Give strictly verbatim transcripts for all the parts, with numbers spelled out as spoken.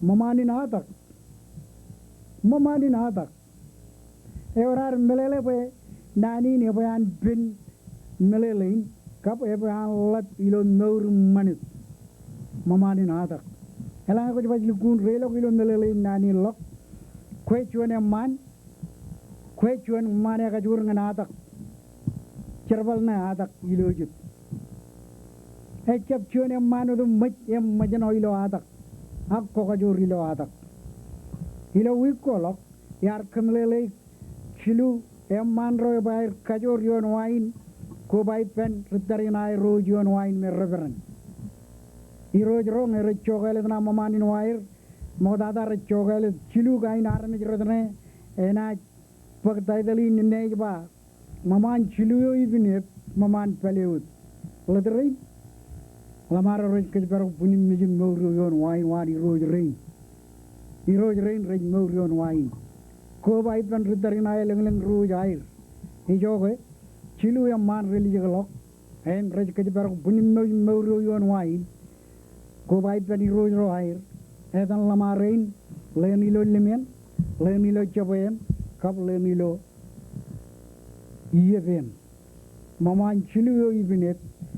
ṃōṃaan in atak. Ṃōṃaan in atak. Ewōr ad meḷeḷe bwe naan in ebwe an pen meḷeḷein, kab ebwe an ḷap ilo mour im ṃanit. Ṃōṃaan in atak. Eḷaññe kwōj baj lukkuun reiḷọk ilo meḷeḷein naan in ḷọk, kwe juon eṃṃaan, kwe juon ṃaan ekajoor ñan atak. Jerbal ṇe atak ilo jet. Ejjab juon eṃṃaan otemjej eṃōjṇọ ilo atak, ak kwō kajoor ilo atak. Ilo wiik ko ḷọk, iar kōmeḷeḷeik jilu eṃṃaan ro ebwe aer kajoor ioon wain, koba ippān ri tariṇae aer ro ej ioon wain me reperan. Irooj ro ñe rej jokāālōt ṇa ṃōṃaan in waer, ṃoktata rej jokāālōt jilu kain armej rot ṇe, enaaj bōk taitōḷ in im ej ba, ṃōṃaan jilu eo ippān ṃōṃaan pāle wōt. Ḷōt rein, ḷōṃaro rej kōjparok bwinim mejān mour eo ioon wain waan irooj rein. Irooj rein rej mour ioon wain. Koba ippān ri tariṇae elōñlōñ ro ej aer. Ijoke, jilu eṃṃaan rej likḷọk im rej kōjparok bwinim mejān mour eo ioon wain. Koba ippān irooj ro aer, etan ḷōṃaro in, ḷeeṇ ilo lemien, ḷeeṇ ilo jebween, kab ḷeeṇ ilo iepeen. Ṃōṃaan jilu eo ippān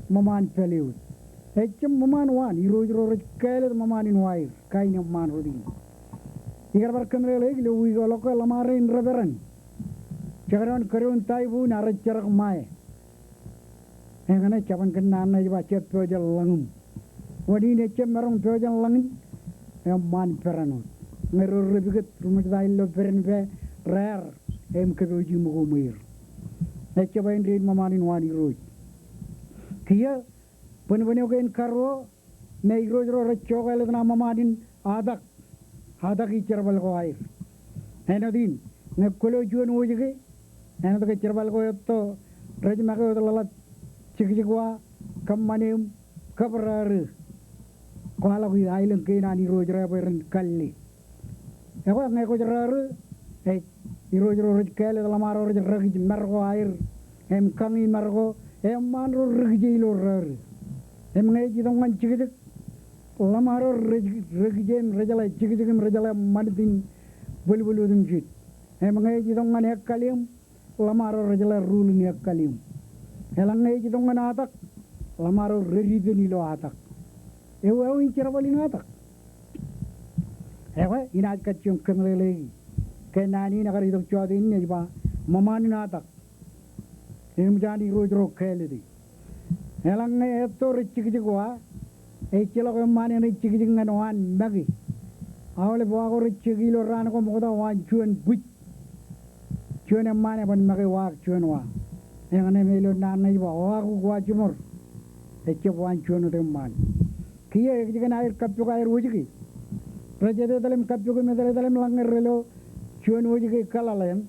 ṃōṃaan pāle wōt. Ejjab ṃōṃaan waan, irooj ro rej kāālōt ṃōṃaan in waer, kain eṃṃaan rot in. Ikar bar kōmeḷeḷeik ilo wiik eo ḷọk ke ḷōṃaro in reperan. Jekdọọn kōdoon typhoon ak rej jerak ṃae. Eñṇe jabōn kōn naan ṇe ej ba jab pojak ḷañin. Wōn in ejjab maroñ pojak ḷañin, eṃṃaan peran wōt. Ñe ro repiket, ri ṃōjtata ilowaan pād in pā, raar im kōpooji ṃōko ṃweer. Ejjab āindein ṃōṃaan in waan irooj. Kiiō, bōnbōn eo kein karuo, me irooj ro rej jokāālōt ṇa ṃōṃaan in atak. Atak ej jerbal ko aer. Āinwōt in, ñe kwōlo juon wōjke, āinwōt ke jerbal ko etto, rej make wōt ḷōḷap jekjek wa, kab ṃaneo, kab rarō. Kwaḷọk ilo aelōñ kein an irooj ro bwe ren kalle. Ekwe ñe kwōj rarō, ej, irooj ro rej kāālōt ḷōṃaro rej rekij mar ko aer, im kañi mar ko, eṃṃaan ro rekije ilo rarō. Im ñe ej itok ñan jekjek, ḷōṃaro rej, rekije im rejeḷā jekjek im rejeḷā ṃanit in bwilbwil otemjej. Im ñe ej itok ñan ekkaliōṃ, ḷōṃaro rejeḷā rūḷ in ekkaliōṃ. Eḷaññe ej itok ñan atak, ḷōṃaro redipān ilo atak. Ewōr wāween jerbal in atak. Ekwe, inaaj kajjioñ kōmeḷeḷeiki. Ke naan in ekar itok jọteen in ej ba, ṃōṃaan in atak. Eṃōj an irooj ro kāālōte. Eḷaññe etto rej jekjek wa, ejjeḷọk eṃṃaan eṇ ej jekjek ñan waan make. Aolep wa ko rej jekjek ilo raan ko ṃokta waan juon bwij. Juon eṃṃaan eban make waak juon wa. Eñṇe me ilo naan ṇe ej ba, oakuk wa jiṃor. Ejjab waan juon wōt eṃṃaan. Kiiō ekijjien aer kappok aer wōjke. Rej etetal im kappok im etetal im ḷak ñe relo juon wōjke kōḷaḷ eṇ.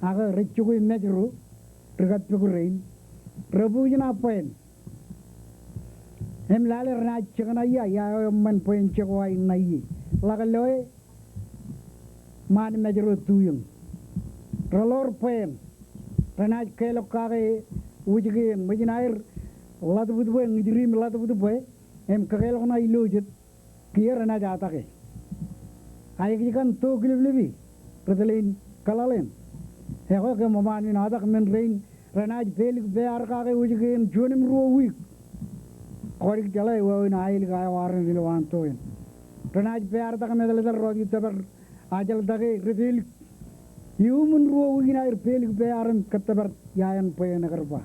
Ak rej jokwe mājro, ri kappok rein. Rej bōk ijin bween. Im lale renaaj jekṇae ia, ia eo eṃṃan bween jek ko aer ṇae ie. Ḷak loe, ṃaan mājro tuiōñ. Reḷoor bween. Renaaj kālọk kake wōjke eṇ. Ṃōjin aer ḷatbwitbwe, ñitri im ḷatbwitbwe. Im kōkālọk ṇa ilo jet. Kiiō renaaj atake. Aikuj kaṇ to kiliplepi, ri tōl in kōḷaḷ eṇ. Ekwe ke ṃōṃaan in atak men rein, renaaj pelik pear kake wōjke eṇ juon im ruo wiik. Kọdik jeḷā ewāween aelik aō armej ilo waan to eṇ. Renaaj pear tak im etal etal rọọltok tōpar ajeḷ take rej pelik. Iuṃwin ruo wiik in aer pelik pear im kōttōpar ia eṇ bwe en ekar ba.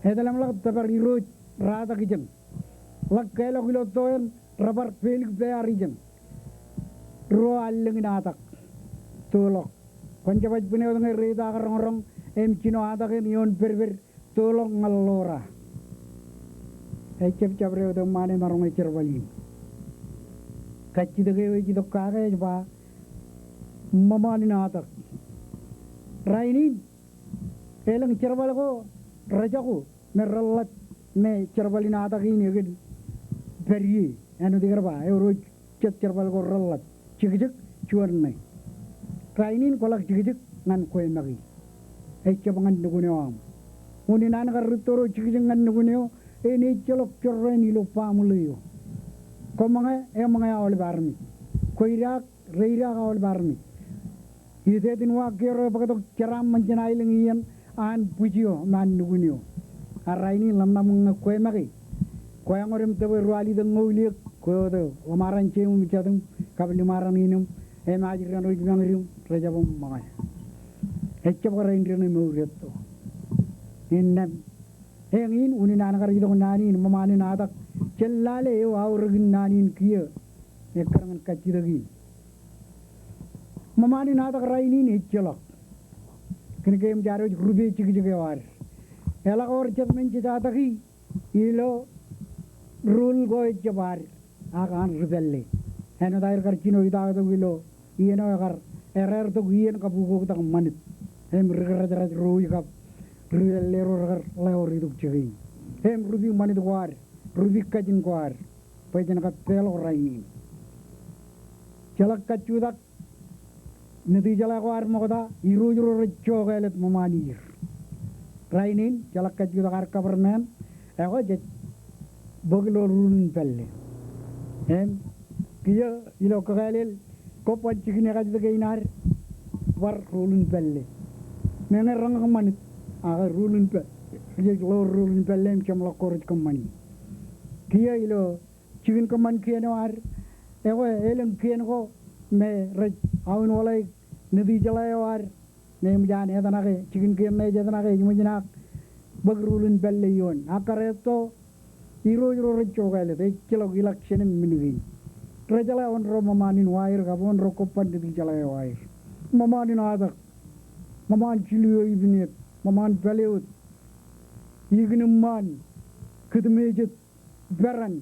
Etal im ḷak tōpar irooj ratak ijeṇ. Ḷak kālọk ilo to eṇ, rebar pelik pear ijeṇ. Ruo allōñ in atak. Toḷọk. Kwōn jab baj bwine wōt ñe reitaak roñroñ, im jino atak eṇ ioon pedped, toḷọk ñan ḷoor. Ejjab jabdewōt eṃṃaan emaroñ e jerbal in. Kajjitōk eo ej itok kake ej ba, ṃōṃaan in atak. Rainin, elōñ jerbal ko rejako me reḷḷap me jerbal in atak in ekōn pād ie. Āinwōt ikar ba, ewōr jet jerbal ko reḷḷap. Jekjek juon ṇe. Rainin kwōḷak jekjek ñan kwe make. Ejjab ñan nukun eo aṃ. Unin an kar rūtto ro jekjek ñan nukun eo, en ejjeḷọk jorrāān ilo baaṃle eo. Koṃōñe, eṃōñe aolep armej. Koidaak, reidaak aolep armej. Itetin uwaak kiiō rej bōktok jeraaṃṃan jān aelōñ iien an bwij eo im an nukun eo. Ak rainin ḷōmṇak ñe kwe make, kwe eñotem tōpar ruwalitōk ñoul eō, kwe ote ḷōṃaran jeiṃ im jatiṃ kab liṃaran innem, im ajri āinwōt mañit im rejjab ṃōñā. Ejjab kar āindein mour etto. Innām eñin unin an kar itok naan in ṃōṃaan in atak jān lale eo aorōkin naan in kiiō ekkar ñan kajjitōk in. Ṃōṃaan in atak rainin ejjeḷọk. Kōnke eṃōj ad wōj rupe jekjek eo ad. Eḷak wōr jet men jej ataki ilo rūḷ ko ejjab ad, ak an ri pālle. Āinwōt aer kar jino itaotok ilo iien eo ekar errāertok iien kab ukoktak ṃanit. Im ri kōrajraj ro wōj kab ri pālle ro rekar ḷeor itok jikin. Im rupi ṃanit ko ad, rupi kajin ko ad, bwe jen kab peḷọk rainin. Jeḷak kajjutak Nitijeḷā ko ad ṃokta, irooj ro rej jokālōt ṃōṃaan ier. Rainin, jeḷak kajjutak ad government, ekwe jej bōk ilo rūḷ in pālle. Im kiiō ilo kakālel kobban jikin ekajjitōk kein ad, bar rūḷ in pālle. Meñe reñak ṃanit, ak rūḷ in pālle. Jej ḷoor rūḷ in pālle im jeṃḷọk ko rej kōṃṃani. Kiiō ilo jikin kōṃṃan kien eo ad, ekwe elōñ kien ko me rej aunwōḷāik nitijeḷā eo ad, me eṃōj an etnake, jikin kien ṇe ej etnake, ej ṃōj naak bōk rūḷ in pālle ioon. Ak kar etto, irooj ro rej jokālōt, ejjeḷọk election im men kein. Rejeḷā wōn ro ṃōṃaan in wa aer kab wōn ro kobban nitijeḷā eo aer. Ṃōṃaan in atak, ṃōṃaan jilu eo ippān eō, ṃōṃaan pāle wōt, ikin im ṃaan, kūtmejet, peran,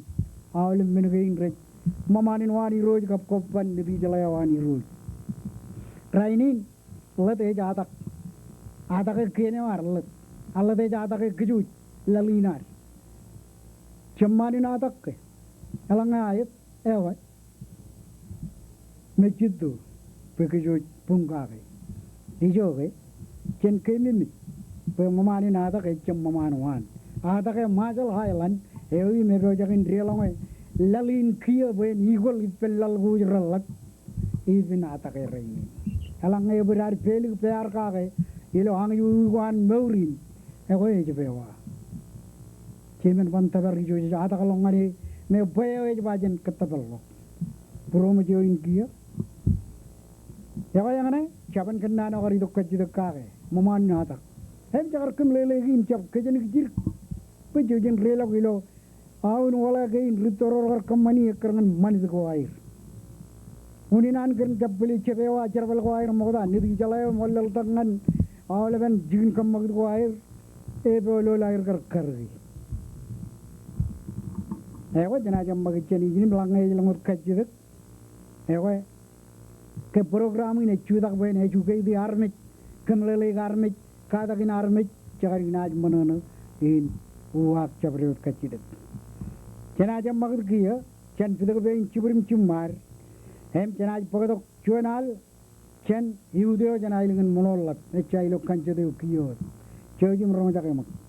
aolep men kein rej ṃōṃaan in waan irooj kab kobban nitijeḷā eo an irooj. Rainin, ḷōt ej atak. Atake kien eo ad ḷōt. Ak ḷōt ej atake kōj wōj laḷ in ad. Jeṃṃaan in atak ke? Eḷaññe aet, ekwe. Mejjitto bwe kōj wōj buñ kake. Ijoke, jen keememej bwe ṃōṃaan in atak ejjab ṃōṃaan waan. Atake Marshall Island eo im epojak in deḷọñe laḷ in kiiō bwe en equal ippān laḷ ko wōj reḷḷap, epen atake rainin. Eḷaññe ebōd ad pelik pear kake ilo añjukjuk ko an mour in, ekwe ej pewa. Jemen ban tōpar ijo jej atak ḷọk ñan e, me bwe eo ej ba jen kōttōpar ḷọk. Būroṃōj eo in kiiō. Ekwe eñṇe, jabōn kōnnaan eo kar itok kajjitōk kake, ṃōṃaan in atak. Im jekar kōmeḷeḷeiki im jab kōjenōk jidik bwe jej jen deḷọk ilo aunwōḷā kein rūtto ro rekar kōṃṃani ekkar ñan ṃanit ko aer. Unin an kōn jab bōle jab ewa jerbal ko aer ṃokta, nitijeḷā eo ṃool laḷtak ñan aolepen jikin kōṃṃakūt ko aer, epoolol aer kar karōki. Ekwe jenaaj eṃṃakūt jān ijin im eḷaññe ej ḷōñōt kajjitōk, ekwe ke program in ej jutak bwe en educate armej, kōmeḷeḷeik armej, katakin armej, jekar inaaj ṃōṇōṇō in uwaak jabdewōt kajjitōk. Jenaaj eṃṃakūt kiiō, jān pitōk pein jibwid im jiṃṃaad, im jenaaj bōktok juon al jān iut eo jān aelōñ in ṃoṇoḷḷap, ejja ilo kanjet eo kiiō wōt. Jouj im roñjake ṃōk.